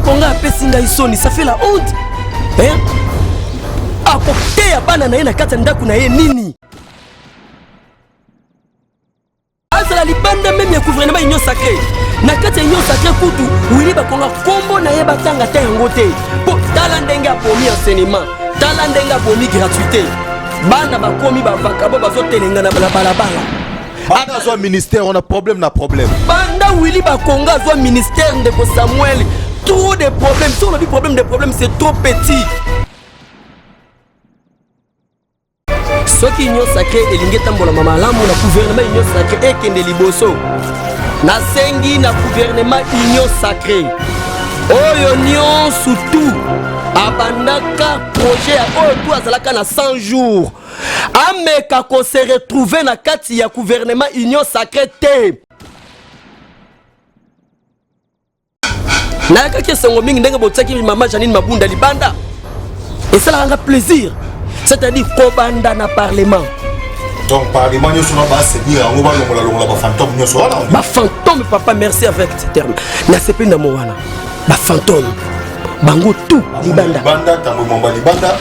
Bakonga apesi ngai soni, ça fait la honte. Hein? Akoteya bana na ye na kati ya ndako na ye nini? Azala libanda meme ya gouvernement union sacrée. Na kati ya union sacrée kutu Willy Bakonga kombo na ye batanga te yango te. Po tala ndenge abomi enseignement, tala ndenge abomi gratuité. Bana bakomi ba vagabond bazotelengana na balabala. Banda azwa ministère, on a problème na problème. Banda Willy Bakonga azwa ministère ndeko Samuel, trop de problèmes. Si on a dit problème de problème, c'est trop petit. Soki union sacrée elingi etambolama malamu na gouvernement union sacrée ekende liboso, nasengi na gouvernement union sacrée oyo nyonso tu abandaka projet ya oyo tu azalaka na 100 jours ameka ko se retrouver na kati ya gouvernement union sacrée te. Nayakaki esengo mingi ndenge botiaki mama Janine Mabunda libanda, esalaka nga plaisir, c'est-à-dire kobanda na parlement. Donc parlement nyonso na basenir yango balongola longola bafantome nyonso wana. Bafantome papa, merci avec ce terme, nasepeli na mo wana. Bafantome bango tout libanda. Libanda, Tambwe Mwamba libanda.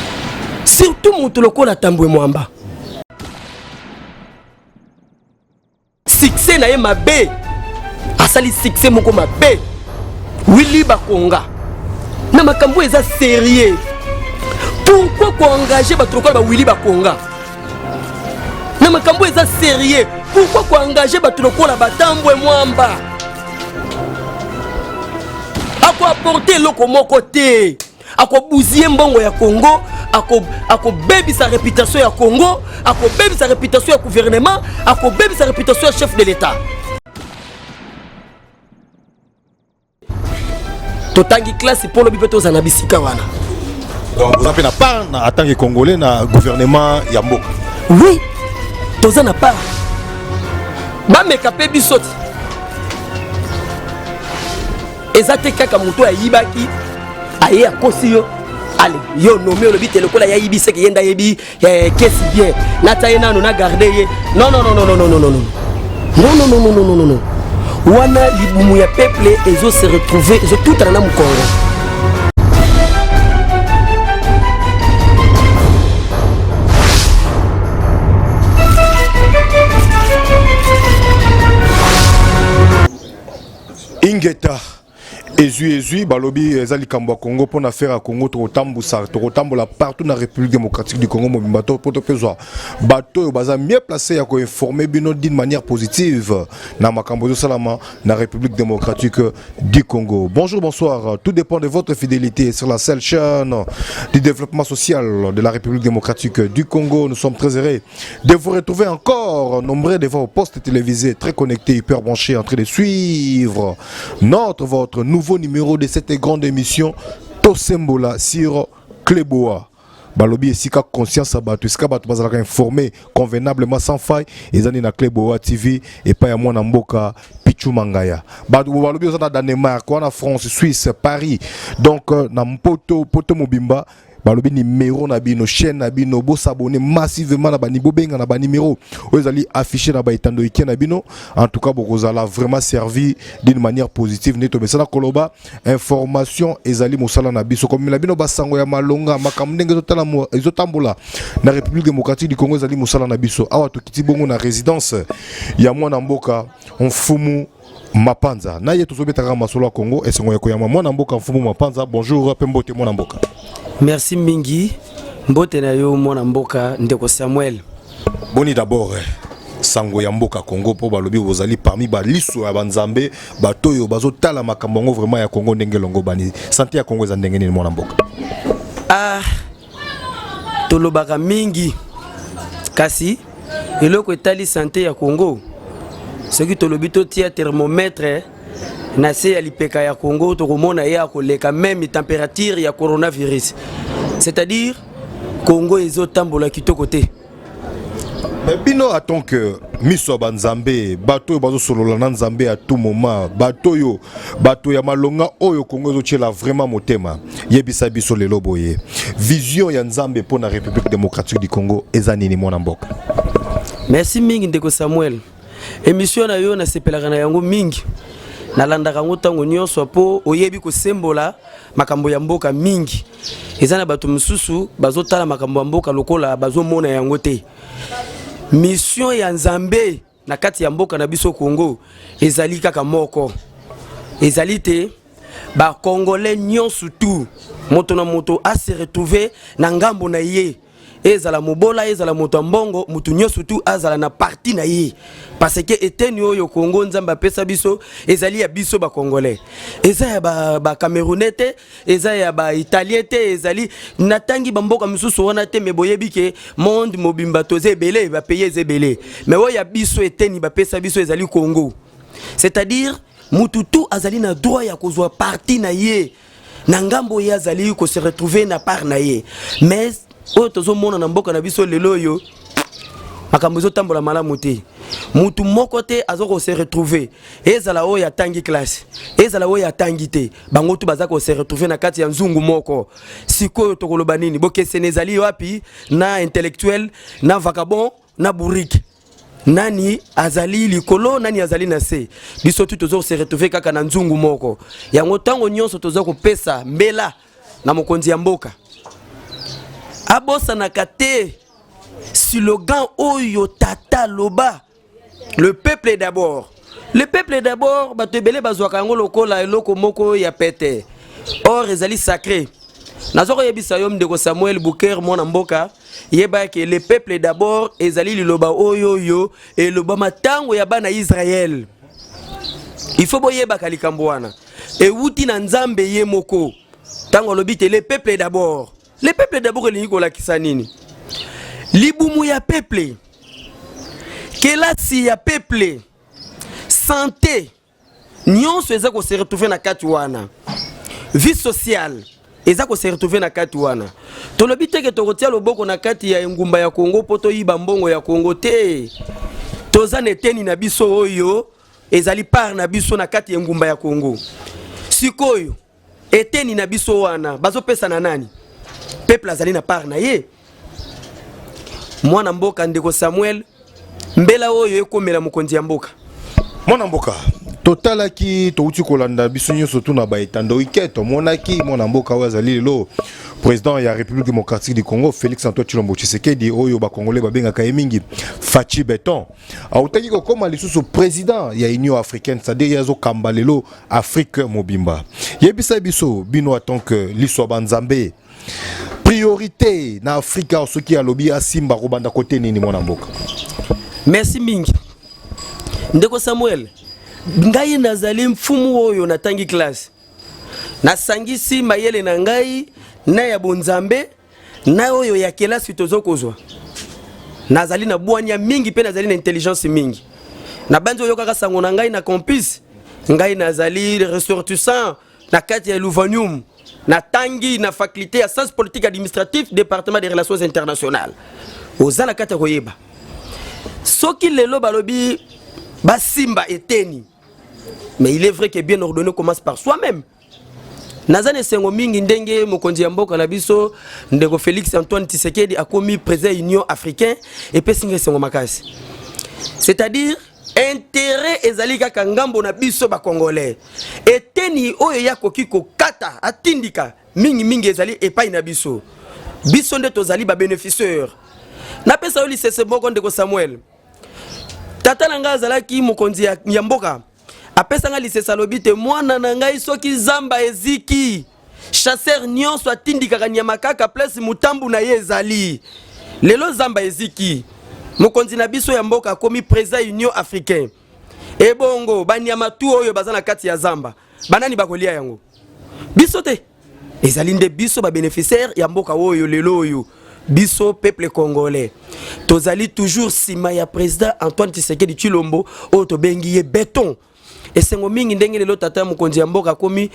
Surtout moto lokola Tambwe Mwamba, succès na ye mabe, asali succès moko mabe. Willy Bakonga na makambo eza sérieux, pourquoi koengage bato lokola ba Willy Bakonga na makambo eza sérieux? Pourquoi koengage bato lokola batambwe Mwamba? Akoaporte eloko moko te, akobuzie mbongo ya Congo, akobebisa réputation ya Congo, akobebisa réputation ya gouvernement, akobebisa réputation ya chef de l'État. Totangi classe mpo lobi mpe tozala na bisika wana. Donc oza mpe na part na en tant que Congolais na gouvernement ya mboka? Oui, toza na part. Bameka mpe biso ti eza te kaka moto ayibaki aye akosi yo, ale yo nomi olobi te lokola ye ayibi seke ye nde ayebi kesi bien, natia ye nano na garde ye. Non, non, non, non, non, non, non, non, non, non, non, non, non, non, non. Wana libumu ya peuple ezo se retrouver, ezotutana na mokongo. Ingeta ezwi ezwi balobi eza likambo ya Congo mpona affaire ya Congo. Tokotambusa, tokotambola partout na République démocratique du Congo mobimba to mpo topezwa bato oyo baza mieux placé ya koinforme bino d'une manière positive na makambo ezosalama na République démocratique du Congo. Bonjour, bonsoir, tout dépend de votre fidélité sur la seule chaîne du développement social de la République démocratique du Congo. Nous sommes très heureux de vous retrouver encore nombreux devant vos postes télévisés, très connectés, hyper branchés, en train de suivre notre, votre nouveau numéro de cette grande émission Tosembola sur Cléboa. Balobi esika conscience ya bato, esika bato bazalaka informé convenablement, sans faille, ezali na Cléboa TV epai ya mwana mboka Pichu Mangaya. Bato balobi oza na Danemark wana, France, Suisse, Paris, donc na Mpoto, poto mobimba, balobi numéro na bino, chaîne na bino, bosabone massivement na bani, bobenga na banimero oyo ezali affiché na baetando ike na bino. En tout cas, bokozala vraiment servi d'une manière positive. Nde tomesana koloba, information ezali mosala na biso, komemela bino basango ya malonga, makambo ndenge ezotambola na République démocratique du Congo ezali mosala na biso. Awa tokiti bongo na résidence ya mwana mboka Mfumu Mapanza, na ye tozobetaka masolo ya Congo. Esengo ya koyamba mwana mboka Mfumu Mapanza. Bonjour mpe mbote, mwana mboka. Merci mingi, mbote na yo mwana mboka ndeko Samuel. Boni d'abord sango ya mboka Congo? Mpo balobi bozali parmi baliso ya banzambe, bato oyo bazotala makambo yango vraiment ya Congo ndenge elongo bani. Santé ya Congo eza ndenge nini, mwana mboka? Ah, tolobaka mingi, kasi eloko etali santé ya Congo, soki tolobi totia thermomètre na se ya lipeka ya Congo, tokomona ye akoleka même température ya coronavirus, c'est-à-dire Congo ezotambola kitoko te. Mais bino en tant que miso ya banzambe, bato oyo bazosolola na Nzambe à tout moment, bato oyo, bato ya malonga oyo Congo ezotiela vraiment motema, yebisa biso lelo boye, vision ya Nzambe mpo na République démocratique du Congo eza nini, mwana mboka? Merci mingi ndeko Samuel. Émission na yo nasepelaka na yango mingi. Nalandaka yango ntango nyonso mpo oyebi kosembola makambo ya mboka mingi. Eza na bato mosusu bazotala makambo ya mboka lokola bazomona yango te. Mission ya Nzambe na kati ya mboka na biso Congo ezali kaka moko, ezali te ba Congolais nyonso tu, moto na moto a se retrouver na ngambo na ye, ezala mobola, ezala moto ya mbongo, moto nyonso tu azala na parti na ye, parce que eteni oyo Congo Nzambe apesa biso ezali ya biso ba Congolais, eza ya ba Camerounais te, eza ya ba Italien te, ezali natangi bamboka mosusu wana te. Me boyebi ke monde mobimba toza ebele, ba pays eza ebele, me oyo ya biso eteni bapesa biso ezali Congo. C'est-à-dire mutu tu azali na droit ya kozwa parti na ye na ngambo ye azali ko se retrouver na part na ye. Mais oyo tozomona na mboka na biso lelo oyo, makambo ezotambola malamu te. Mutu moko te aza ko se retrouver, ezala oyo atangi classe, ezala oyo atangi te, bango tu baza ko se retrouver na kati ya nzungu moko. Sikoyo tokoloba nini? Bokeseni ezali wapi na intellectuel, na vagabond, na bourrique? Nani azali likolo, nani azali na se? Biso tu toza se retrouver kaka na nzungu moko. Yango ntango nyonso toza kopesa mbela na mokonzi ya mboka abosanaka te slogan oyo tata aloba: "Le peuple d'abord, le peuple d'abord." Bato ebele bazwaka yango lokola eloko moko ya pete, or ezali sacré. Naza koyebisa yo, ndeko Samuel Bouker, mwana mboka, yeba ke "le peuple d'abord" ezali liloba oyo oyo elobama ntango ya bana Israele. Il faut boyebaka likambo wana ewuti na Nzambe ye moko. Ntango alobi te "le peuple d'abord, le peuple d'abord", elingi kolakisa nini? Libumu ya peuple, kelasi ya peuple, santé nyonso eza kose retrouver na kati wana, vie sociale eza kose retrouver na kati wana. Tolobi teke tokotia loboko na kati ya engumba ya Kongo mpo toyiba mbongo ya Kongo te. Toza na eteni na biso oyo ezali part na biso na kati ya engumba ya Kongo. Sikoyo eteni na biso wana bazopesa na nani? Peuple azali na part na ye. Mwana mboka, ndeko Samuel, mbela oyo ekomela mokonzi ya mboka. Mwana mboka, totalaki, touti kolanda biso nyonso tu na baetando ike, tomonaki mwana mboka oyo azali lelo président ya République démocratique du Congo, Félix Antoine Tshilombo Tshisekedi, oyo Bakongolais babengaka ye mingi Fatshi Béton, autaki kokóma lisusu président ya Union africaine, c'est-à-dire ye azokamba lelo Afrique mobimba. Yebisa biso bino, en tant que liso ya banzambe, priorité na Afrika awa, soki alobi asimba, kobanda kote nini, mwana mboka? Merci mingi, ndeko Samuel. Ngai nazali mfumu oyo natangi classe, nasangisi mayele na ngai na ya bonzambe na oyo ya kelasi tozo kozwa. Nazali na bwanya mingi mpe nazali na intelligence mingi. Nabandi oyokaka sango na ngai na campus. Ngai nazali ressortissant na kati ya Lovanium, natangi na faculté ya science politique administrative, département des relations internationales. Oza na kati ya koyeba, soki lelo balobi basimba eteni, mais il est vrai que bien ordonné commence par soi-même. Naza na esengo mingi ndenge mokonzi ya mboka na biso, ndeko Félix Antoine Tshisekedi, akomi président Union africain. Epesi nga esengo makasi, c'est-à-dire intérêt ezali kaka ngambo na biso Bacongolais. Eteni oyo ye akoki kokata, atindika mingimingi, ezali epai na biso. Biso nde tozali babénéficiaire. Napesa yo lisese moko, ndeko Samuel. Tata na ngai azalaki mokonzi ya mboka, apesa ngai lisese, alobi te: "Mwana na ngai, soki zamba eziki, chasseur nyonso atindikaka nyama kaka place motambu na ye ezali." Lelo zamba eziki, mokonzi na biso ya mboka akomi président Union africain. Ebongo banyama tu oyo baza na kati ya zamba, banani bakolia yango? Biso te? Ezali nde biso babénéficiaire ya mboka oyo. Lelo oyo biso peuple congolais tozali toujours nsima ya président Antoine Tshisekedi Tshilombo oyo tobengi ye Béton. Esengo mingi ndenge lelo tata ya mokonzi ya mboka akomi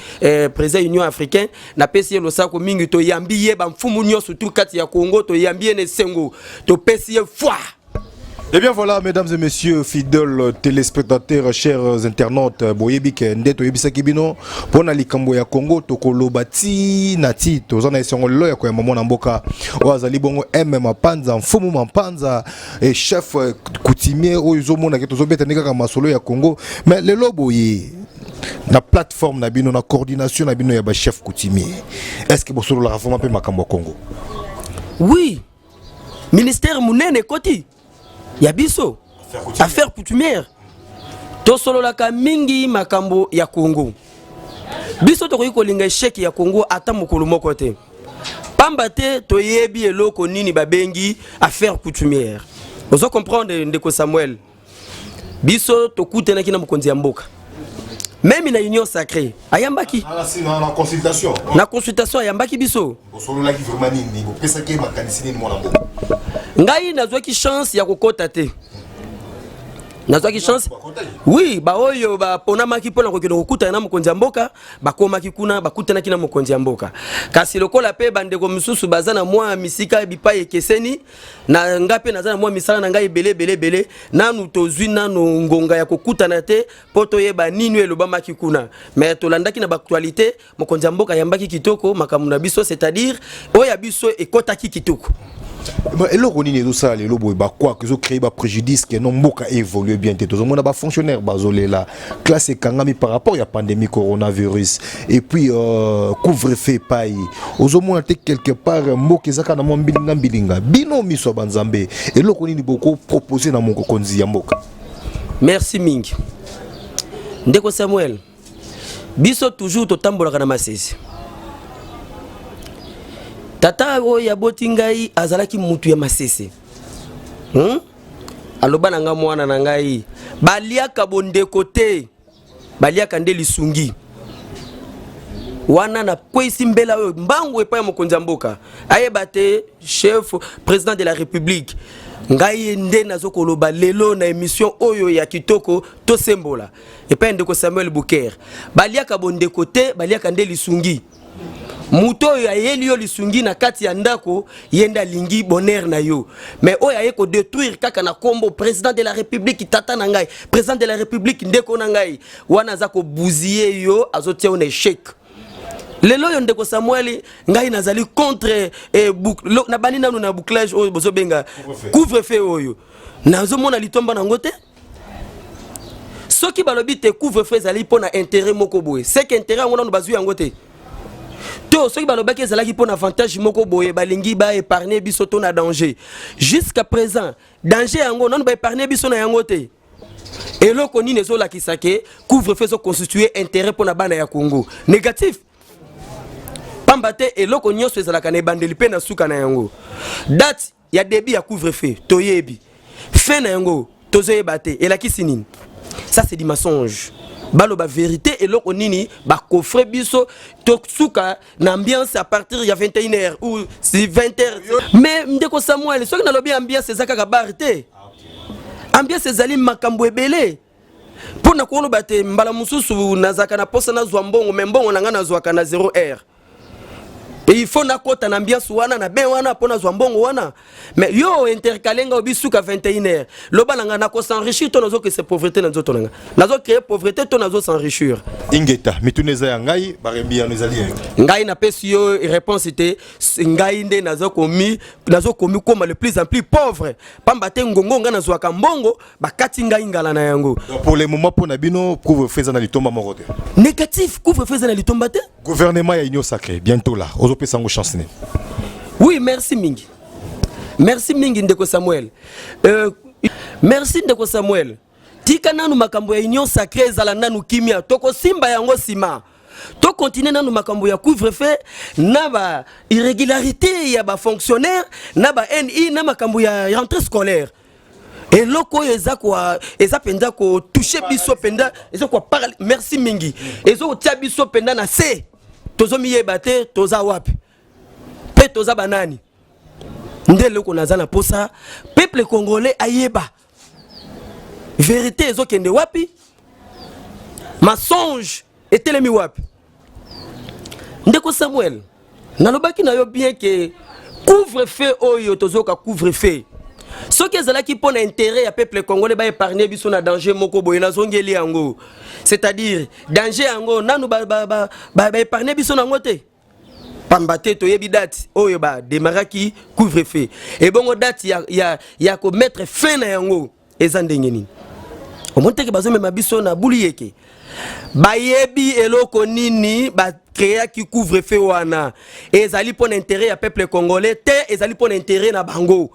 président Union africain. Napesi ye losako mingi. Toyambi ye, bamfumu nyonso tu kati ya Congo toyambi ye na esengo, topesi ye foi. Eh bien voilà, mesdames et messieurs, fidèles téléspectateurs, chers internautes, boyebi ke nde toyebisaki bino mpona likambo ya Congo, tokoloba ti na ti. Toza na esengo lelo ya koyamba mwana mboka oyo azali bongo M Mapanza, mfumu Mapanza et chef coutumier oyo ezomonake tozobeta nde kaka masolo ya Congo. Mais lelo boye Na plateforme na bino, na coordination na bino ya bachef coutumier, est ce que bosololaka vraiment mpe makambo ya Congo? Oui, ministère monene ekoti ya biso, affaire coutumière. Tosololaka mingi makambo ya Congo. Biso tokoki kolinga échec ya Congo ata mokolo moko te, pamba te toyebi eloko nini babengi affaire coutumière. Ozo comprendre, ndeko Samuel? Biso tokutanaki na mokonzi ya mboka, même na Union sacrée ayambaki. Na consultation? Na consultation ayambaki biso. Bosololaki vraiment nini? Bopesaki makanisi nini, mwana mboka? Ngai nazwaki chance ya kokɔta te. Nazwaki chance, oui. Baoyo baponamaki mpona kokende kokutana na mokonzi ya mboka bakomaki kuna, bakutanaki na mokonzi ya mboka. Kasi lokola mpe bandeko mosusu baza na mwa misika bipai ekeseni na nga, mpe naza na mwa misala na ngai ebele ebele ebele, nanu tozwi nanu ngonga ya kokutana te mpo toyeba nini oyo elobamaki kuna. Mais tolandaki na baactualité, mokonzi ya mboka ayambaki kitoko makambo na biso, c'est-à-dire oyo ya biso ekɔtaki kitoko. Eloko nini ezosala lelo boye bakwaka, ezocréer bapréjudice ke no mboka évolue bien te? Tozomona bafonctionnaire bazolela, classe ekangami par rapport ya pandémie coronavirus, et puis couvre-feu epai. Ozomona te quelque part mboka eza kaka na mwa mbilinga mbilinga? Bino miso ya banzambe, eloko nini bokopropose na mokonzi ya mboka? Merci mingi, ndeko Samuel. Biso toujours totambolaka na masese. Tata oyo aboti ngai azalaki mutu ya masese, Aloba na ngai: "Mwana na ngai, baliaka bondeko te, baliaka nde lisungi." Wana nakweyisi mbela oyo mbangu epai ya mokonzi ya mboka. Ayeba te, chef président de la République, ngai nde nazokoloba lelo na émission oyo ya kitoko tosembola epai ya ndeko Samuel Buker: baliaka bondeko te, baliaka nde lisungi. Moto oyo ayeli yo lisungi na kati ya ndako, ye nde alingi bonheur na yo. Mais oyo aye kodétruire kaka na nkombo président de la République, tata na ngai, président de la République, ndeko na ngai, wana aza kobousiller yo, azotia yo na échec. Lelo oyo, ndeko Samuel, ngai nazali contre nabandi nanu na bouclage oyo bozobenga couvre-feu. Oyo nazomona litomba nango te. Soki balobi te couvre-feu ezali mpo na intérêt moko boye, c'est que intérêt yango nanu bazwi yango te. To soki balobaki ezalaki mpo na avantage moko boye, balingi baépargne biso to na danger, jusqu'à présent danger yango nanu baépargne biso na yango te. Eloko nini ezolakisa ke couvre-feu ezoconstitue intérêt mpo na bana ya Congo? Négatif, pamba te eloko nyonso ezalaka na ebandeli mpe na suka na yango. Date ya début ya couvre-feu toyebi, fin na yango tozoyeba te. Elakisi nini? Ça, c'est du mensonge. Baloba vérité, eloko nini bacoffre biso? Tosuka na ambiance à partir ya 21 h ou si 20 h. Mais ndeko Samuel, soki nalobi ambiance, eza kaka bar te. Ambiance ezali makambo ebele. Mpo na koloba te, mbala mosusu nazalaka na posa nazwa mbongo, mais mbongo na ngai nazwaka na 0 heure et il faut nakota na ambiance wana na ben wana mpo nazwa mbongo wana. Mais yo intercale nga obisuka 21 heure, loba na ngai, nakos'enrichir to nazokesa pauvreté na nzoto na ngai? Nazocréer pauvreté to nazos'enrichir? Ingeta, mituna eza ya ngai, barembi yano ezali ya yo. Ngai napesi yo réponse te. Ngai nde nazokomi koma le plus en plus pauvre, pamba te ngongo ngai nazwaka mbongo, bakati ngai ngala na yango. Donc, pour le moment, mpo na bino, couvre-feu eza na litomba moko te? Négatif, couvre-feu eza na litomba te. Gouvernement ya Union sacrée bientôt là, ozopesa yango chance nini? Oui, merci mingi, merci mingi, ndeko Samuel. Merci, ndeko Samuel. Tika nanu makambo ya Union sacrée ezala nanu kimia, tokosimba yango nsima. Tokontinue nanu makambo ya couvre-feu na ba irrégularité ya bafonctionnaire na ba ni na makambo ya rentrée scolaire. Eloko oyo eza kwa eza mpenza kotouche biso mpenza, eza kwa parle. Merci mingi. Ezokotia biso mpenza na se, tozomiyeba te toza wapi mpe toza banani. Nde eloko naza na posa peuple congolais ayeba: vérité ezokende wapi, mensonge etelemi wapi? Ndeko Samuel, nalobaki na yo bien ke couvre-feu oyo tozoyoka, couvre-feu soki ezalaki mpo na intérêt ya peuple congolais, baépargne biso na danger moko boye, nazongeli yango, c'est-à-dire danger yango nanu baépargne ba biso nango te, pamba te toyebi date oyo bademaraki couvre-feu. Ebongo date ya komettre fin na yango eza ndenge nini? Omoni teke bazomema biso na bulu yeke. Bayebi eloko nini bacréaki couvre-feu wana. Ezali mpo na intérêt ya peuple congolais te, ezali mpo na intérêt na bango.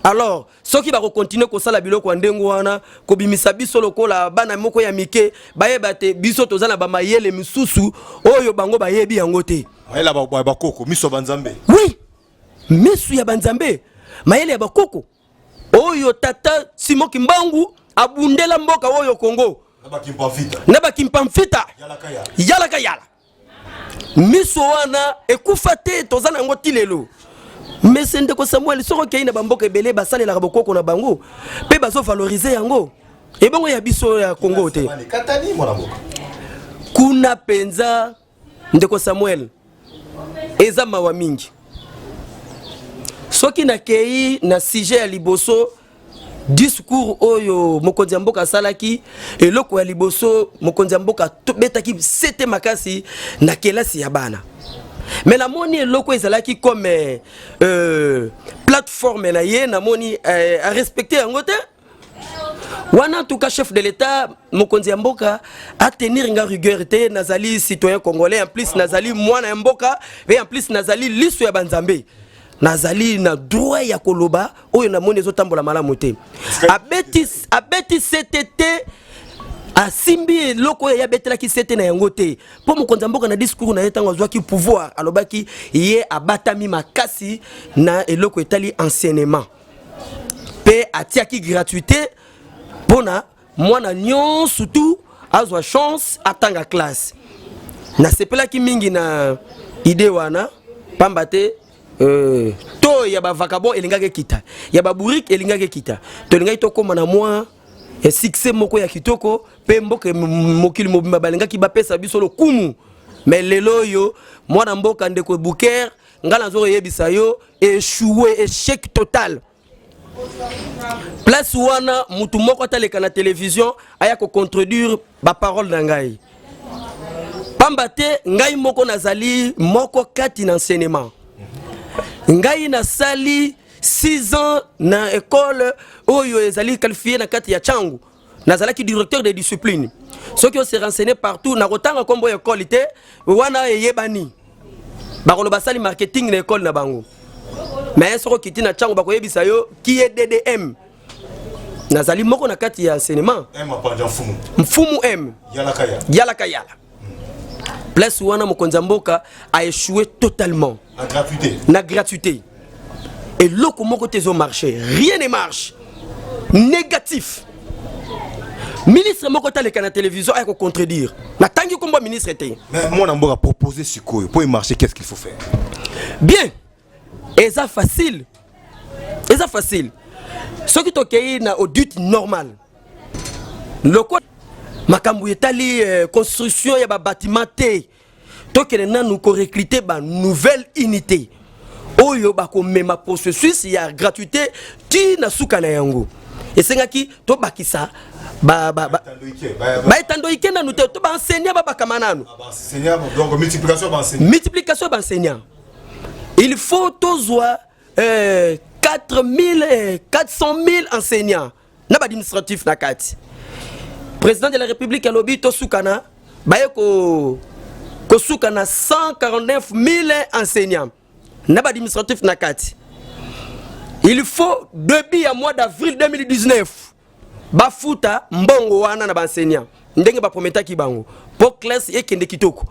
Alors soki bakokontinue kosala biloko ya ndenge wana, kobimisa biso lokola bana moko ya mike, bayeba te biso toza na bamayele misusu oyo bango bayebi yango te. Mayele ya bakoko, miso ya banzambe. Oui, miso ya banzambe, mayele ya bakoko oyo tata Simon Kimbangu abundela mboka oyo Congo na bakimpamfita yalaka yala. Miso wana ekufa te, toza na yango ti lelo. Mese ndeko Samuel, soki okei na bamboka ebele, basalelaka bokoko na bango mpe bazovalorize yango. Ebongo ya biso ya Congo te. Kuna mpenza, ndeko Samuel, eza mawa mingi. Soki nakei na sujet ya liboso, discours oyo mokonzi ya mboka asalaki, eloko ya liboso mokonzi ya mboka betaki sete makasi na kelasi ya bana. Me namoni eloko ezalaki comme plateforme na ye, namoni arespecte yango te wana. En tout cas, chef de l'État, mokonzi ya mboka, atenir nga rigueur te. Nazali citoyen congolais, en plus nazali mwana ya mboka, mpe en plus nazali liso ya banzambe. Nazali na droit ya koloba oyo namoni ezotambola malamu te. Abeti sete te, asimbi eloko oyo abetelaki sete na yango te, mpo mokonzi ya mboka na discours na ye, ntango azwaki pouvoir, alobaki ye abatami makasi na eloko etali enseignement, mpe atiaki gratuité mpona mwana nyonso tu azwa chance atanga classe. Nasepelaki mingi na idée wana, pamba te to ya bavagabond elingaki ekita, ya babourrique elingaki ekita, tolingaki tokóma na mwa succès moko ya kitoko, mpe mboka, mokili mobimba balingaki bapesa biso lokumu. Mais lelo oyo, mwana mboka, ndeko Buker, ngai nazokoyebisa yo, échoué, échec total. Place wana, mutu moko ataleka na télévision aya kocontredire baparole na ngai, pamba te ngai moko nazali moko kati na enseignement. Ngai nasali 6 ans na école oyo ezali qualifié na kati ya Tshangu. Nazalaki directeur de discipline. Soki ose renseigné partout, nakotanga nkombo ya école te wana, eyebani, bakoloba basali marketing na école na bango. Mais soki okiti na Tshangu, bakoyebisa yo qui est DDM. Nazali moko na kati ya enseignement. Mfumu M yalaka yala. Place wana, mokonzi ya mboka a échoué totalement. Na gratuité. Na gratuité, eloko moko te ezomarche, rien ne marche, négatif. Ministre moko taleka na télévision aya kocontredire, natangi kombo ministre te. Mais mwana mboka, proposer sikoyo po emarcher, qu'est-ce qu'il faut faire? Bien, eza facile, eza facile. Soki tokei na audit normal, loko makambo etali construction ya babâtiment te, tokende nanu korecruter banouvelle unité oyo bakomema processus ya gratuité ti na suka na yango. Esengaki tobakisa baetando ike nanu te, to baenseignant babakama nanu. Donc multiplication baenseignant. Multiplication baenseignant. Il faut tozwa 4 400 000 enseignants na baadministratif na kati. Président de la République alobi tosukana, baye kosuka na 149 000 enseignants na baadministratif na kati. Il faut début ya mois d'avril 2019 bafuta mbongo wana na baenseignant ndenge baprometaki bango, mpo classe ekende kitoko.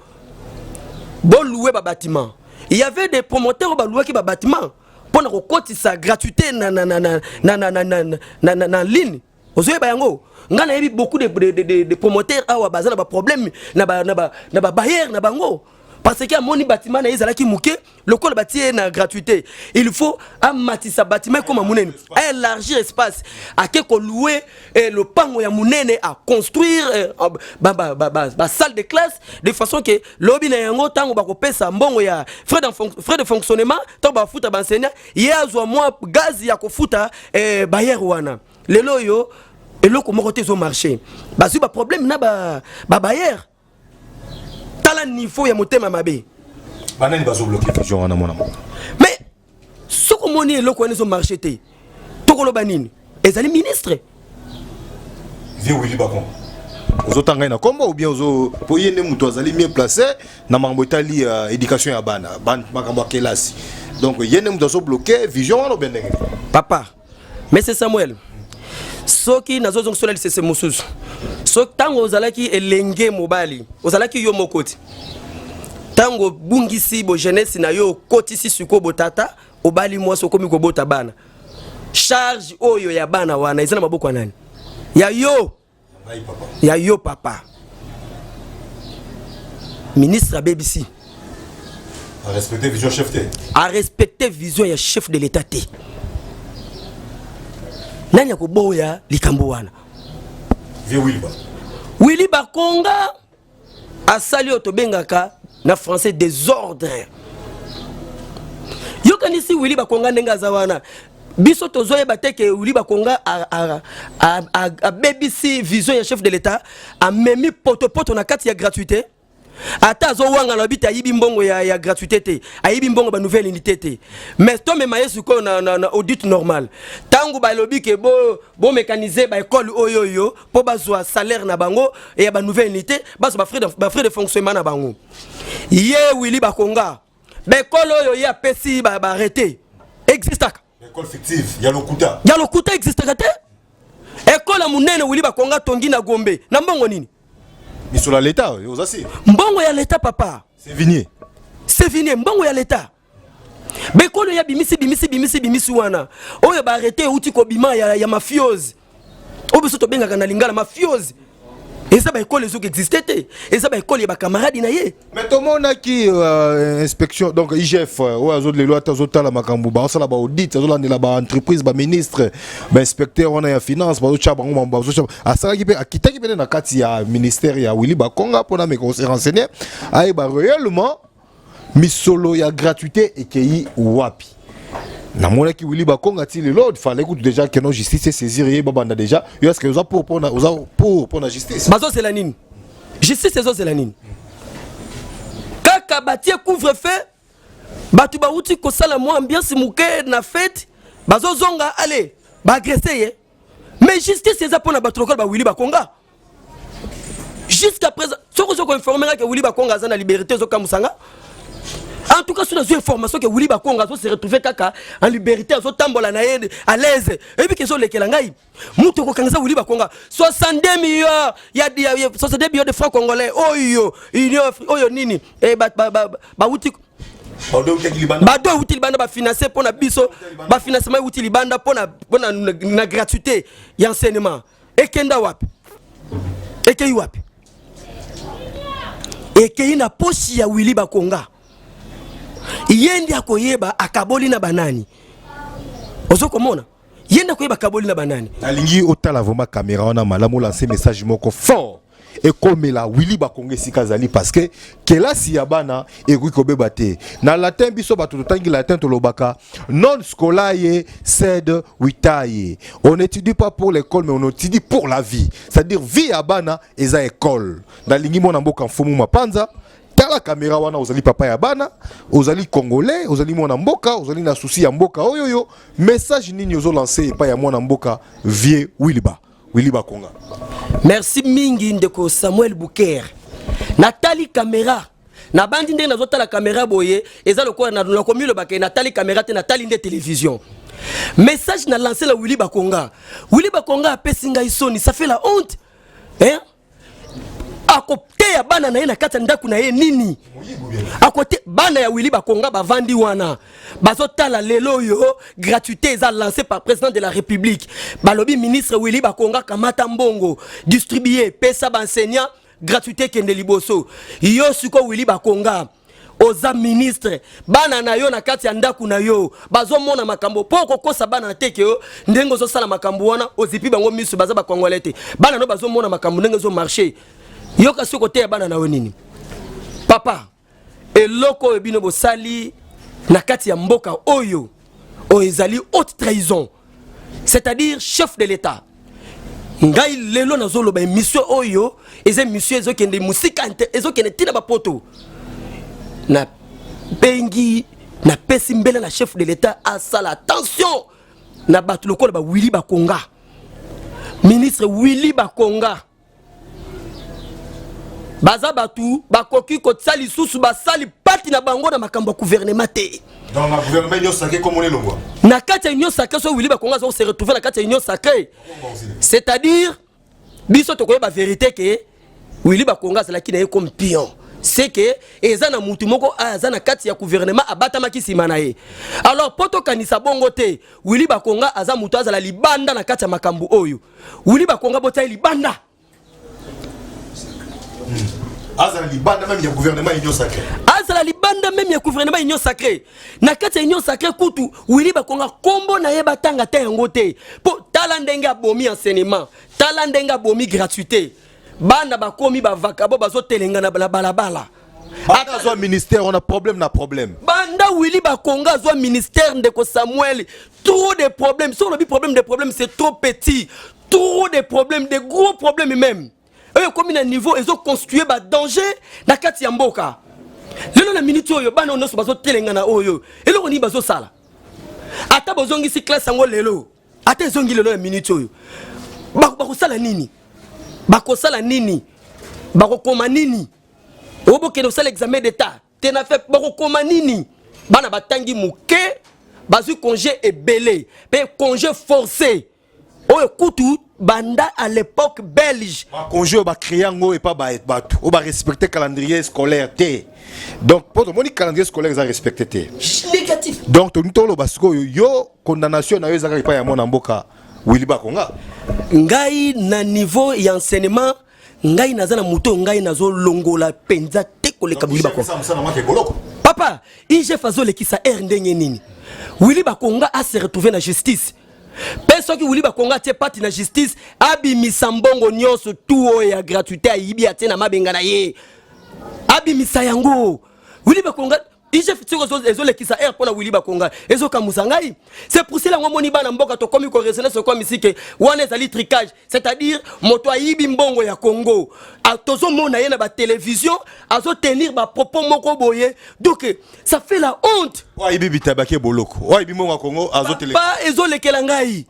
Bolouer babâtiment. Il y avait des promoteurs oyo balouaki babâtiment mpo na kokotisa gratuité na ligne. Ozoyeba yango, ngai nayebi beaucoup de promoteurs awa baza na baproblème na babailleur na bango, parce que amoni bâtiment na ye ezalaki moke. Lokola batie ye na gratuité, il faut amatisa bâtiment ekóma monene, aélargir espace, ake kolouer lopango ya monene, aconstruire basalle de classe, de façon ke lobi na yango, ntango bakopesa mbongo ya frais de fonctionnement, ntango bafuta baenseignant, ye azwa mwa gaz ya kofuta bailleur wana. Lelo oyo, eloko moko te ezomarche, bazwi baproblème na babailleur. Tala niveau ya motema mabe. Banani bazobloquer vision wana, mwana mboka? Mais soki omoni eloko wana ezomarche te, tokoloba nini? Ezali ministre. Vieux Willy Bakonga, ozotanga ngai na kombo ou bien ozo po ye nde moto azali mieux placé na makambo etali éducation ya bana, makambo ya kelasi. Donc ye nde moto azobloquer vision wana obe ndenge? Papa, monsieur Samuel, soki nazozongisola lisese mosusu, soki ntango ozalaki elenge mobali, ozalaki yo moko ti ntango obungisi bojeunesse na yo, okotisi sikoyo botata, obali mwasi, okomi kobota bana, charge oyo ya bana wana eza na maboko ya nani? Ya yo. Ngai, papa. Ya yo, papa. Ministre abebisi. Arespecte vision chef te. Arespecte vision ya chef de l'État te. Nani akoboya likambo wana? Vieux Willy Ba. Willy Bakonga asali oyo tobengaka na français désordre. Yokanisi Willy Bakonga ndenge aza wana, biso tozoyeba te ke Willy Bakonga abebisi vision ya chef de l'État, amemi potopoto na kati ya gratuité. Ata azowanga na te ayibi mbongo ya gratuité te, ayibi mbongo banouvelle unité te, mais tomema ye sikoyo na audit normal. Ntango balobi ke bomécaniser baécole oyo oyo mpo bazwa salaire na bango ya banouvelle unité, bazwa bafrais de fonctionnement na bango, ye Willy Bakonga, baécole oyo ye apesi baarrêté existaka? École fictive ya lokuta. Ya lokuta existaka te. École ya monene Willy Bakonga tongi na Gombe na mbongo nini? Misolo ya leta, oza si? Mbongo ya leta, papa. Sévigné. Sévigné, mbongo ya leta. Bekolo ya bimisi bimisi bimisi bimisi wana oyo baarrêté euti kobima ya mafiose, oyo biso tobengaka na lingala mafiose, eza baécole ezoki existe te, eza baécole ya bakamaradi na ye. Mais tomonaki inspection, donc IGF oyo azo lelo ata azotala makambo, baosala baaudit, azolandela baentreprise, baministre, bainspecteur wana ya finance, bazotya bango mambo, bazotya. Asalaki mpe, akitaki pene na kati ya ministère ya Willy Bakonga mpona meka kose renseigner, ayeba réellement misolo ya gratuité ekei wapi. Namonaki Willy Bakonga ti lelo fallait kutu déjà keno justice esaisir ye, babanda déjà yo. Est-ce que oza pour mpona, oza pour mpona justice? Bazozela nini? Justice ezozela nini? Kaka batie couvre feu, bato bauti kosala mwa ambiance moke na fête, bazozonga, ale baagresser ye. Mais justice eza mpona bato lokola baWilly Bakonga? Jusqu'à présent, soki ozo koinformer nga ke Willy Bakonga aza na liberté, ozokamusanga. En tout cas, soki nazwi information ke Willy Bakonga azo se retrouver kaka en liberté, azotambola na ye à l'aise, oyebi ke ezolekela ngai. Mutu okokangisa Willy Bakonga, 62 millions ya 62 millions de francs congolais oyo union oyo nini, bauti bado euti libanda, bafinance mpo na biso, bafinancement euti libanda mpo na gratuité ya enseignement, ekenda wapi? Ekei wapi? Ekei na posi ya Willy Bakonga. Ye nde akoyeba akaboli na banani. Ozokomona, ye nde akoyeba akaboli na banani. Nalingi otala vraiment caméra wana malamu, olance message moko fort ekomela Willy Bakonga esika azali, parce que kelasi ya bana ekoki kobeba te. Na latin, biso bato totangi latin, tolobaka non scholae sed vitae, on n'étudie pas pour l'école, mais on étudie pour la vie, c'est-à-dire vie ya bana eza école. Nalingi mwana mboka Mfumu Mapanza, tala caméra wana. Ozali papa ya bana, ozali Congolais, ozali mwana mboka, ozali na souci ya mboka oyo. Yo message nini ozolancer epai ya mwana mboka vieux Willy Bakonga? Merci mingi, ndeko Samuel Buker. Natali caméra, nabandi ndenge nazotala caméra boye, eza lokola nakomi lobake natali caméra te, natali nde télévision. Message na lancé la Willy Bakonga: Willy Bakonga apesi ngai soni, ça fait la honte, hein? Akoteya bana na ye na kati ya ndako na ye nini? Akote bana ya Willy Bakonga bavandi wana, bazotala lelo oyo gratuité eza lancé par président de la République. Balobi ministre Willy Bakonga, kamata mbongo, distribue, pesa baenseignant, gratuité ekende liboso. Yo sikoyo Willy Bakonga, oza ministre, bana na yo na kati ya ndako na yo bazomona makambo mpo okokosa bana na te ke yo ndenge ozosala makambo wana ozipi bango miso. Baza bakongolais te? Bana no bazomona makambo ndenge ezomarcher. Yoka, soki oteya bana na yo nini? Papa, eloko oyo bino bosali na kati ya mboka oyo, oyo ezali haute trahison, c'est-à-dire chef de l'État. Ngai lelo nazoloba, émission oyo eza émission ezokende mosika, ezokende ntina bapoto. Nabengi, napesi mbela na chef de l'État asala attention na bato lokola baWilly Bakonga. Ministre Willy Bakonga, baza bato bakoki kotia lisusu basali pati na bango na makambo ya gouvernement te. Donc na gouvernement Union sacrée, comme on est longwa. Na kati ya Union sacrée, so Willy Bakonga aza se retrouver na kati ya Union sacrée, c'est-à-dire biso tokoyeba vérité ke Willy Bakonga azalaki na ye comme pion. C'est que eza na mutu moko aza na kati ya gouvernement abatamaki nsima na ye. Alors mpo tokanisa bongo te, Willy Bakonga aza mutu azala libanda na kati ya makambo oyo. Willy Bakonga, botia ye libanda. Azala libanda même ya gouvernement Union sacrée. Azala libanda même ya gouvernement Union sacrée. Na kati ya Union sacrée kutu, Willy Bakonga, nkombo na ye batanga te yango te, mpo tala ndenge abomi enseignement, tala ndenge abomi gratuité, bana bakomi bavagabonds, bazotelenga na balabala. Banda azwa ministère, on a problème na problème. Banda Willy Bakonga azwa ministère, ndeko Samuel, trop de problèmes. So olobi problème de problème, c'est trop petit. Trop de problèmes, de gros problèmes même oyo ekomi na niveau ezoconstitue badanger na kati ya mboka. Lelo na miniti oyo, bana oyo nyonso bazotelenga na oyo, eloko nini bazosala? Ata bozongisi classe yango lelo, ata ezongi lelo na miniti oyo, bakosala nini? Bakosala nini? Bakokoma nini? Oyo bokende kosala examen d'état te na fait, bakokoma nini? Bana batangi moke, bazwi congé ebele mpe congé forcé oyo kutu banda à l'époque belge. Bacongé oyo bacréé yango epa bato oyo barespecte calendrier scolaire te. Donc mpo tomoni calendrier scolaire eza respecté te. Négatif. Donc tolingi toloba sikoyo, yo condamnation na yo eza kaka epai ya mwana mboka Willy Bakonga? Ngai na niveau ya enseignement, ngai naza na moto oyo ngai nazolongola mpenza te koleka Willy Bakonga. Mosala mwake boloko. Papa, IGF azolekisa aire ndenge nini Willy Bakonga ase retrouve na justice? Mpe soki Willy Bakonga atie pati na justice, abimisa mbongo nyonso tu oyo ya gratuité ayibi, atie na mabenga na ye, abimisa yango. Willy Bakonga, IGF siko ezolekisa aire mpo na Willy Bakonga, ezokamwisa ngai. C'est pour cela yango omoni bana mboka tokomi koraisonner sokomi sike wana ezali trucage, c'est-à-dire moto ayibi mbongo ya Congo, tozomona ye na batélévision azotenir bapropos moko boye. Donc ça fait la honte. Oyo ayibi bitabaki boloko, oyo ayibi mbongo ya Congo azotele. Pa ezolekela ngai,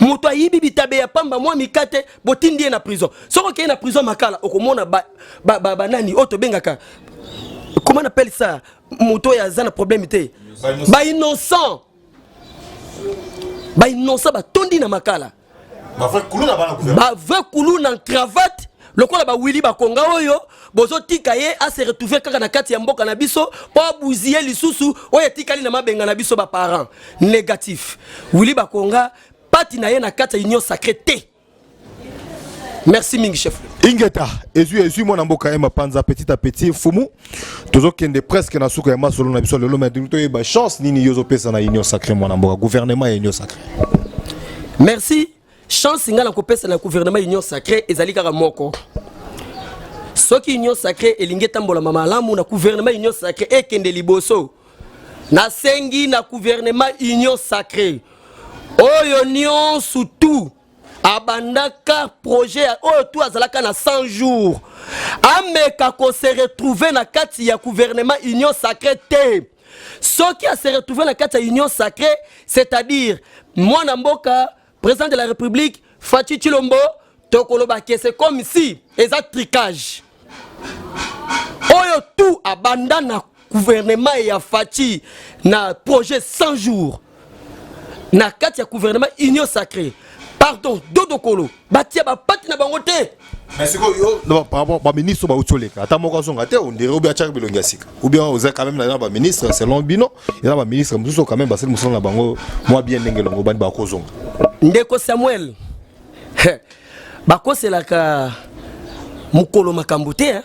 moto ayibi bitabe ya pamba, mwa mikate, botindi ye na prison. Soki okei na prison Makala, okomona banani oyo tobengaka, comment on appelle ça, moto oyo aza na problème te, bainnocent, bainnocent batondi na Makala. Bavrai kuluna bana gouvernement. Bavrai kuluna na cravate lokola bawili Bakonga oyo bozotika ye ase retrouve kaka na kati ya mboka na biso mpo abuzi ye lisusu oyo etikali na mabenga na biso baparent. Négatif. Willy Bakonga, pati na ye na kati ya Union sacrée te. Merci mingi, chef. Ingeta, ezwi ezwi, mwana mboka ye mapanza petit à petit. Mfumu, tozokende presque na suka ya masolo na biso lelo, mais toyeba chance nini yo ozopesa na Union sacrée, mwana mboka, gouvernement ya Union sacrée? Merci. Chance ngai nakopesa na gouvernement Union sacrée ezali kaka moko. Soki Union sacrée elingi etambolama malamu na gouvernement Union sacrée ekende liboso, nasengi na gouvernement Union sacrée oyo nyonso tu abandaka projet oyo tu azalaka na 100 jours, ameka kose retrouver na kati ya gouvernement Union sacrée te. Soki ase retrouve na kati ya Union sacrée, c'est-à-dire mwana mboka président de la République Fatshi Tshilombo, tokoloba ke c'est comme si eza trucage. Oyo tu abanda na gouvernement ya Fatshi na projet 100 jours na kati ya gouvernement Union sacrée, pardon, dodokolo batia bapati na bango te. Mais sikoyo yo, par rapport baministre bauti oleka, ata moko azonga te. Ondire obi atiaka bilongi ya sika, ou bien oza quand même na baministre, selon bino, eza na baministre mosusu quand même basali mosala na bango mwa bien ndenge elongo bani bakozonga? Ndeko Samuel, bakoselaka mokolo makambo te, hein?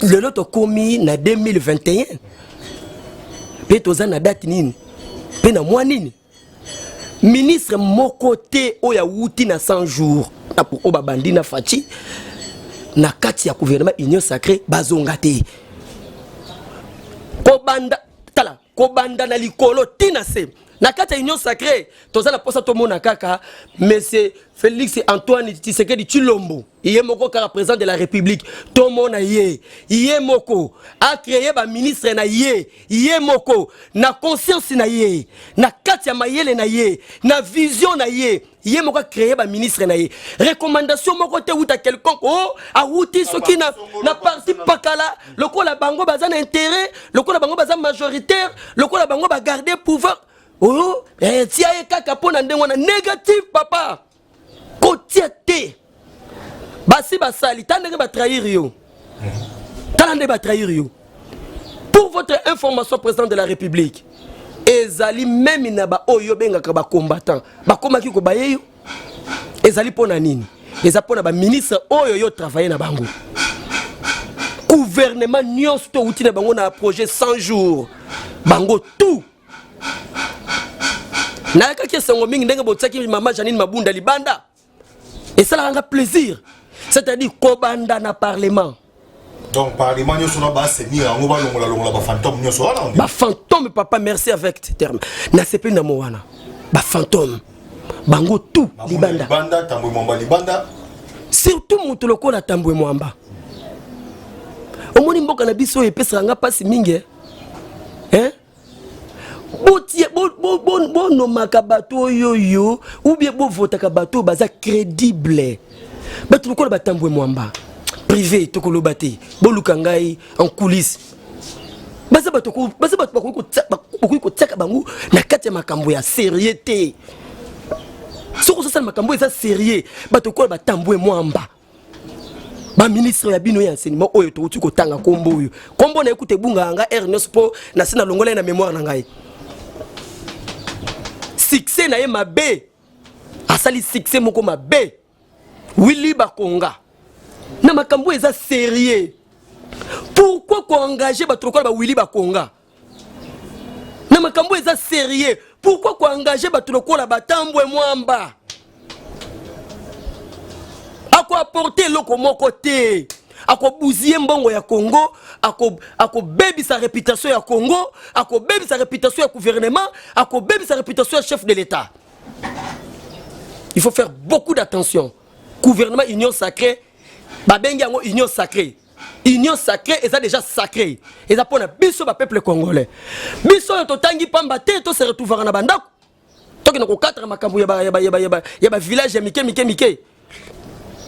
Lelo tokomi na 2021 mpe toza na date nini mpe na mwa nini? Ministre moko te oyo awuti na 100 jours na oyo babandi na Fatshi na kati ya gouvernement Union sacrée bazonga te. Kobanda, tala, kobanda na likolo ntina se. Na kati ya Union sacrée, toza na posa tomona kaka monsieur Félix Antoine Tshisekedi Tshilombo, ye moko kaka président de la République. Tomona ye, ye moko acréer baministre na ye, ye moko na conscience na ye, na kati ya mayele na ye, na vision na ye, ye moko acréer baministre na ye. Recommandation moko te wuta quelconque o oh, awuti soki na parti pakala. Lokola bango baza na intérêt, lokola bango baza majoritaire, lokola bango bagarde pouvoir oyo, eh, tia ye kaka mpo na ndenge wana. Négative, papa, kotia te. Basi basali ta ndenge batrahir yo, tala nde batrahir yo. Pour votre information, président de la République, ezali même na baoyo obengaka bacombattant bakomaki kobaye yo. Ezali mpo na nini? Eza mpo na baministre oyo yo travaille na bango. Gouvernement nyonso to outi na bango na projet 100 jours, bango tout. Nayakaki esengo mingi ndenge botiaki mama Janine Mabunda libanda. Esalaka nga plaisir, c'est-à-dire kobanda na parlement. Donc parlement nyonso na baassainir yango, balongola bafantôme nyonso wana. Bafantôme, papa, merci avec ce terme. Nasepeli na mo wana, bafantôme bango tout libanda. Libanda, Tambwe Mwamba libanda. Surtout moto lokola Tambwe Mwamba. Omoni mboka na biso oyo epesaka nga mpasi mingi, eh? Eh? Bonomaka bato oyo ou bien bovotaka bato oyo baza crédible. Bato lokola baTambwe Mwamba, privé tokoloba te, boluka ngai en coulisse. Baza bato, baza bato bakoki kotiaka bango na kati ya makambo ya sérieux te. Soki ozosala makambo eza sérieux, bato lokola baTambwe Mwamba, baministre ya bino ya enseignement oyo touti kotanga nkombo oyo, nkombo na ye kuta ebungaka nga aire nyonso mpo nasi nalongola ye na mémoire na ngai. Succès na ye mabe, asali succès moko mabe. Willy Bakonga, na makambo eza sérieux, pourquoi koengage bato lokola baWilly Bakonga na makambo eza sérieux? Pourquoi koengage bato lokola baTambwe Mwamba? Akoapporte eloko moko te, akobousiller mbongo ya Congo, akobebisa réputation ya Congo, akobebisa réputation ya gouvernement, akobebisa réputation ya chef de l'État. Il faut faire beaucoup d'attention. Gouvernement Union sacrée, babengi yango Union sacrée. Union sacrée eza déjà sacré, eza mpona biso bapeuple congolais. Biso oyo totangi pamba te, tose retrouvaka na bandako, tokende kokataka makambo ya bavillage ya mike mike mike.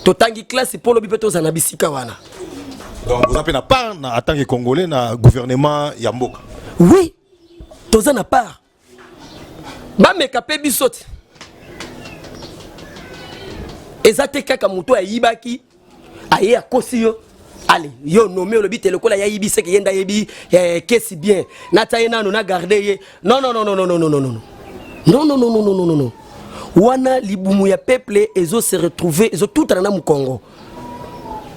Totangi classe mpo lobi mpe tozala na bisika wana. Donc oza mpe na part na en tant que Congolais na gouvernement ya mboka? Oui, toza na part. Bameka mpe biso te. Eza te kaka moto ayibaki, aye akosi yo, ale yo nommé, olobi te lokola yayibi seke ye nde ayebi kesi bien, natia ye nano na garde ye. Non, non, non, non, non, non, non, non, non, non, non, non, non, non, non, non. Wana libumu ya peuple ezo se retrouver, ezotutana na mokongo.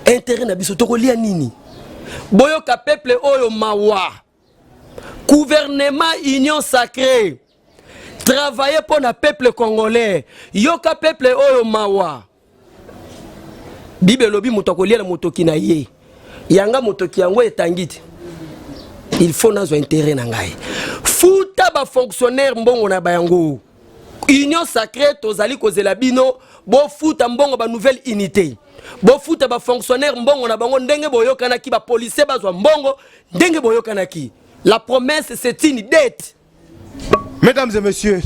Intérêt na biso, tokolia nini? Boyoka peuple oyo mawa. Gouvernement Union sacrée, travailler mpo na peuple congolais. Yoka peuple oyo mawa. Bible elobi moto akolia na motoki na ye. Yanga motoki yango etangi te, il faut nazwa intérêt na ngai. Futa bafonctionnaire mbongo na bayango. Union sacrée, tozali kozela bino bofuta mbongo banouvelle unité, bofuta bafonctionnaire mbongo na bango ndenge boyokanaki, bapolicier bazwa mbongo ndenge boyokanaki. La promesse, c'est une dette. Mesdames et messieurs,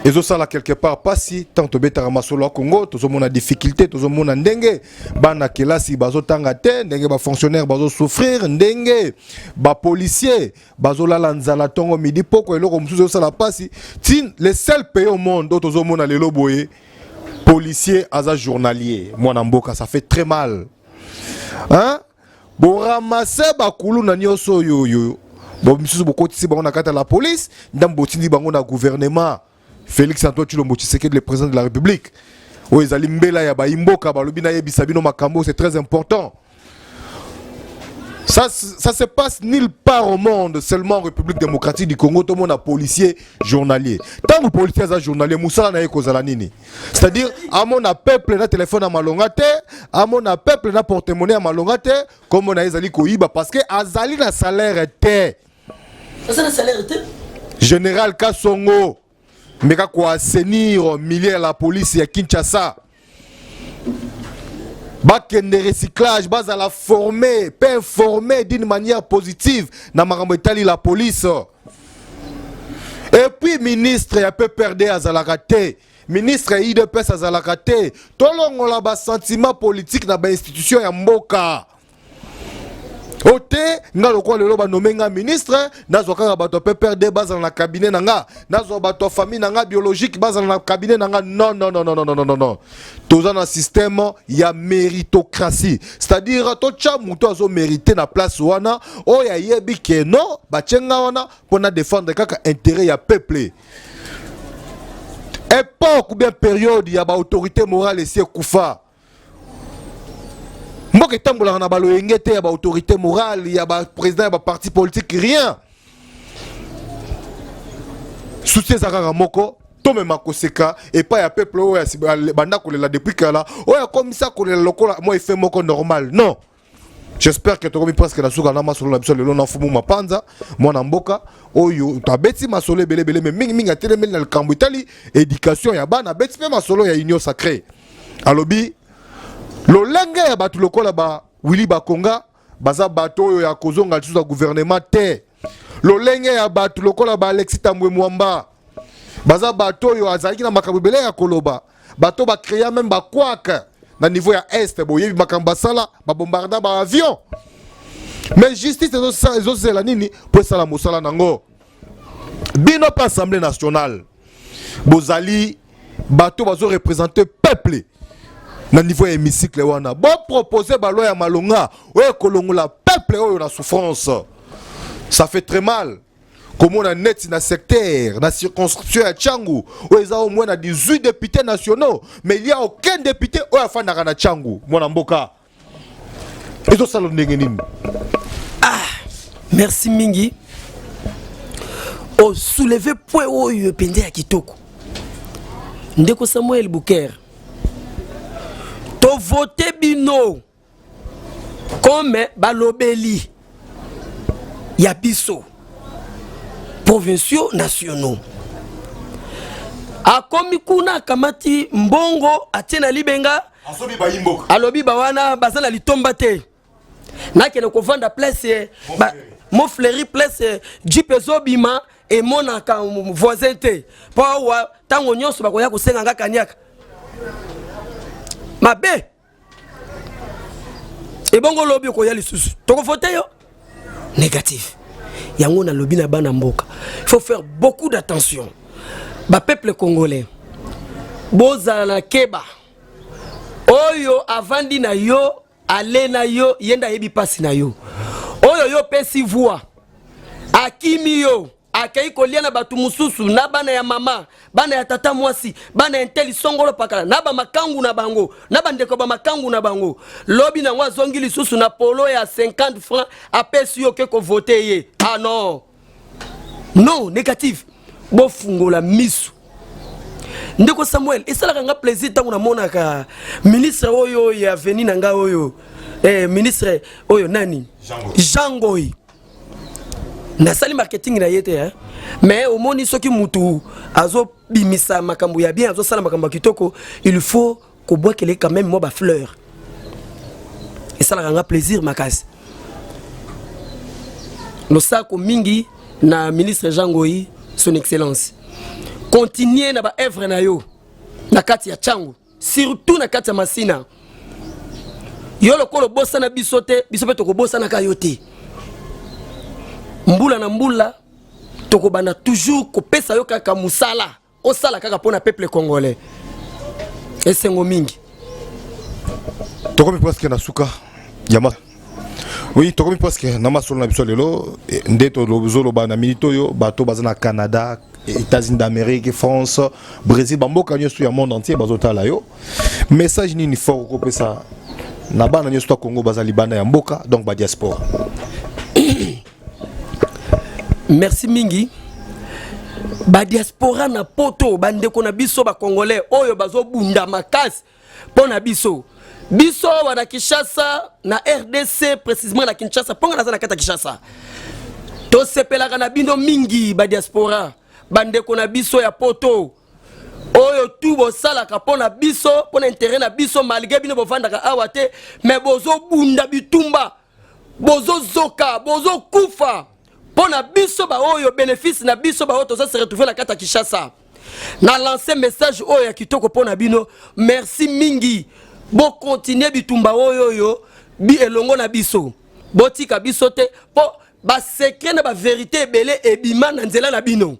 ezosala quelque part pasi tant tobetaka masolo ya Congo. Tozomona difficulté, tozomona ndenge bana kelasi bazotanga te, ndenge bafonctionnaire bazosouffrir, ndenge bapolicier bazolala nzala ntongo, midi, poko. Eloko mosusu ezosala pasi ti le seul pays au monde oyo tozomona lelo boye, policier aza journalier. Mwana mboka, ça fait très mal, hein? Boramase bakuluna nyonso oyo oyo bo misusu bokotisi bango na kati ya la police, ndambo botindi bango na gouvernement. Félix Antoine Tshilombo Tshisekedi, le président de la République, oyo ezali mbela ya bayimboka, balobi nayebisa bino makambo, c'est très important. Ça se passe nulle part au monde, seulement en République démocratique du Congo. Tout le monde a policier journalier. Tant que policier aza journalier, mosala na ye kozala nini? C'est-à-dire, amona peuple na téléphone ya malonga te, amona peuple na porte-monnaie ya malonga te, comme on a ezali koyiba parce que azali na salaire te. Aza na salaire te. Général Kasongo. Meka koassainir milieu ya la police ya Kinshasa. Bakende recyclage, bazala formé pe informé d'une manière positive na makambo etali la police. Et puis ministre ya PPRD azalaka te, ministre ya UDPS azalaka te. Tolongola ba sentiment politique na ba institution ya mboka. O te nga lokola lelo banome nga ministre, nazwa kaka bato ya PPRD bazala na cabinet na nga, nazwa bato ya famille na nga biologique bazala na cabinet na nga. Non, non, non, non, non, non, non, non. Toza na système ya méritocratie, c'est-à-dire totya moto azomérite na place wana, oyo ayebi ke non, batie nga wana mpo na défendre kaka intérêt ya peuple. Époque ou bien période ya baautorité morale esi ekufa. Mboka etambolaka na baloyenge te ya baautorité morale, ya baprésident ya baparti politique, rien. Souci eza kaka moko: tomema koseka epai ya peuple oyo banda kolela depuis kala, oyo akomisa kolela lokola mwa effet moko normal. Non, j'espère que tokomi presque na suka na masolo na biso lelo na Fumu Mapanza, mwana mboka oyo abeti masolo ebelebele, me mingimingi atelemeli na likambo etali éducation ya bana. Abeti mpe masolo ya Union sacrée, alobi lolenge ya bato lokola ba Willy Bakonga baza bato oyo ya kozonga lisusu ya gouvernement te, lolenge ya bato lokola ba Alexis Tambwe Mwamba baza bato oyo azalaki na makambo ebele ya koloba, bato bacréa même bakwaka na niveau ya Est. Boyebi makambo basala, babombarda baavion, mais justice ezozela nini mpo esala mosala nango? Bino mpe Assemblée nationale, bozali bato bazoreprésente peuple na niveau ya hémicycle wana, bopropose baloi ya malonga oyo ekolongola peuple oyo na souffrance. Ça fait très mal komona neti na secteur, na circonscription ya Tshangu, oyo eza au moins na 18 députés nationaux, mais il y a aucun député oyo afandaka na Tshangu. Mwana mboka, ezosala ndenge nini? Merci mingi, osoulever point oyo mpenza ya kitoko, ndeko Samuel Buker. Tovote bino comme balobeli ya biso provinciaux, nationaux. Akomi kuna, akamati mbongo, atie na libenga. Asobi bayimboka. Alobi bawana baza na litomba te, nakende kovanda place ba, Mont-Fleury, place jeep ezobima emonaka voisin te, mpo awa ntango nyonso bakoya kosenga nga kaniaka mabe. Ebongo lobi okoya lisusu, tokovote yo négatif. Yango nalobi na bana mboka, il faut faire beaucoup d'attention. Bapeuple congolais, bozala na keba. Oyo avandi na yo, ale na yo, ye nde ayebi mpasi na yo. Oyo yo opesi voix, akimi yo, akei kolia na bato mosusu, na bana ya mama, bana ya tata mwasi, bana ya nteli songolo pakala, na bamakangu na bango, na bandeko bamakangu na bango. Lobi nango azongi lisusu na polo ya 50 francs, apesi yo, ke kovote ye. Ah non, non, négatif. Bofungola misu. Ndeko Samuel, esalaka nga plaisir ntango namonaka ministre oyo ya veni na ngai oyo, ministre oyo nani? Jean Ngoi. Nasali marketing na ye te, hein? Mais omoni, soki mutu azobimisa makambo ya bien, azosala makambo ya kitoko, il faut kobwakele quand même mwa bafleur. Esalaka nga plaisir makasi. Losako mingi na ministre Jean Ngoi. Son excellence, continue na baœuvre na yo na kati ya Tshangu, surtout na kati ya Masina. Yo lokola obosana biso te, biso mpe tokobosanaka yo te. Mbula na mbula tokobanda toujours kopesa yo kaka mosala osala kaka mpo na peuple congolais. Esengo mingi. Tokomi presque na suka ya ma, oui, tokomi presque na masolo na biso lelo. Nde tozoloba na minute oyo, bato baza na Canada, États-Unis d'Amérique, France, Brésil, bamboka nyonso ya monde entier bazotala yo. Message nini fort okopesa na bana nyonso ya Congo baza libanda ya mboka, donc badiaspora? Merci mingi. Badiaspora na Poto, bandeko na biso bacongolais oyo bazobunda makasi mpo na biso, biso awa na Kinshasa, na RDC, précisément na Kinshasa, mponga naza na kati ya Kinshasa, tosepelaka na bino mingi badiaspora. Bandeko na biso ya poto oyo tu bosalaka mpo na biso, mpo na intérêt na biso, malgré bino bovandaka awa te, mais bozobunda bitumba, bozozoka, bozokufa mpo na biso baoyo, bénéfice na biso baoyo toza se retrouver na kati ya Kinshasa. Na lance message oyo ya kitoko mpo na bino. Merci mingi. Bokontinue bitumba oyo bi elongo na biso. Botika biso te, mpo basecret na bavérité ebele ebima na nzela na bino.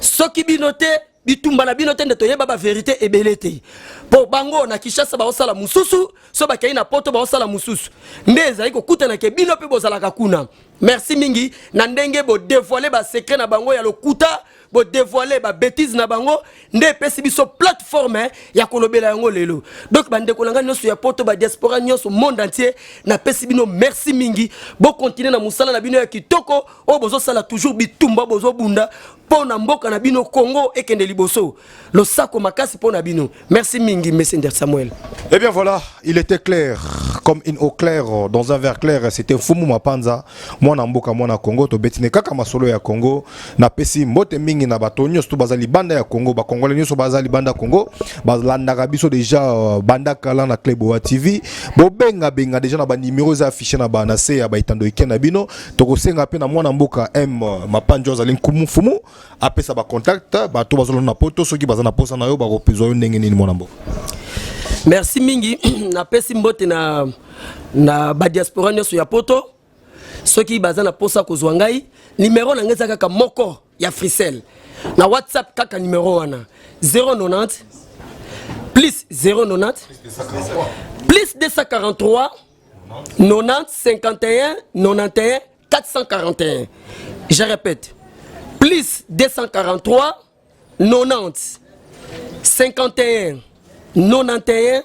Soki bino te, bitumba na bino te, nde toyeba bavérité ebele te, mpo bango na Kinshasa baosala mosusu, so bakei na poto baosala mosusu, nde ezali kokutanake bino mpe bozalaka kuna. Merci mingi na ndenge bodévoile basecret na bango ya lokuta, bodévoile babêtises na bango, nde epesi biso plateforme ya kolobela yango lelo. Donc bandeko na ngai nyonso ya poto, badiaspora nyonso, monde entier, napesi bino merci mingi. Bokontinue na mosala na bino ya kitoko oyo bozosala, toujours bitumba bozobunda mpo na mboka na bino Congo ekende liboso. Losako makasi mpo na bino. Merci mingi, Messenger Samuel. Eh bien voilà, il était clair, comme une eau claire dans un verre clair. C'était Fumu Mapanza, mwana mboka, mwana Congo, tobetine kaka masolo ya Congo, na pesi mbote mingi na bato nyonso to bazali banda ya Congo, ba Congolais nyonso bazali banda Congo, balandaka biso déjà banda kala na Cleboa TV, bobenga benga déjà na ba numéro eza affiché na ba na se ya ba etando eke na bino. Tokosenga pe na mwana mboka M Mapanzo azali nkumu fumu, apesa ba contact bato bazolanda na poto, soki baza na posa na yo, bakopezwa yo ndenge nini, mwana mboka? Merci mingi. Napesi mbote na badiaspora nyonso ya poto. Soki baza na posa kozwa ngai, numero na ngai eza kaka moko ya Africell na WhatsApp, kaka numero wana 090 plus 090 plus 243 90 51 91 441. Je répète: plus 243 90 51 91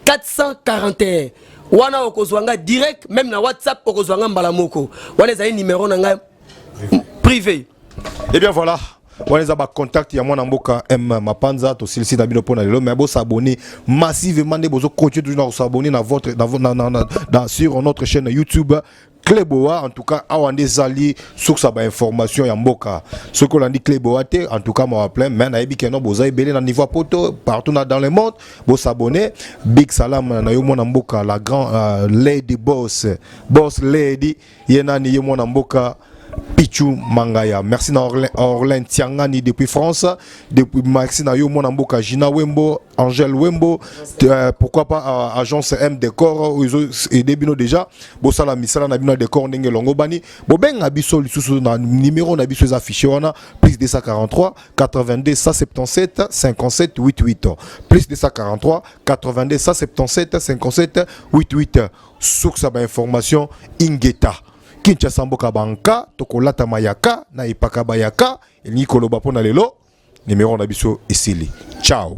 441. Wana okozwa nga direct, même na WhatsApp okozwa nga mbala moko. Wana ezali numéro na ngai privé. Eh bien voilà, wana eza bacontact ya mwana mboka M Mapanza. Tosilisi na bino mpona lelo, mais bosabonner massivement nde bozocontinue toujours na kosabonner na votre na, na, na, na, na, sur notre chaîne YouTube Cleboa. En tout cas, awa nde ezali source ya bainformation ya mboka. Soki olandi Cleboa te, en tout cas mawa plein. Mais nayebi ke no boza ebele na niveau ya poto, partout na dans le monde, bosabonner. Big salam na yo, mwana mboka, la grand lady boss, boss lady, ye nani, ye mwana mboka Pichu Mangaya. Merci na Orlin, Orlin Tiangani depuis France. Depuis, merci na yo mwana mboka Gina Wembo, Angèle Wembo, pourquoi pas agence M Décor oyo aider bino déjà. Bosala misala na bino décor ndenge longo bani. Bobenga biso lisusu na numéro na biso eza affiché wana: plus 243 82 177 57 88, plus 243 82 177 57 88. Source ya ba information, ingeta. Kinshasa mboka banka, tokolata mayaka na epaka bayaka. Elingi koloba mpo na lelo, numéro na biso esili. Ciao.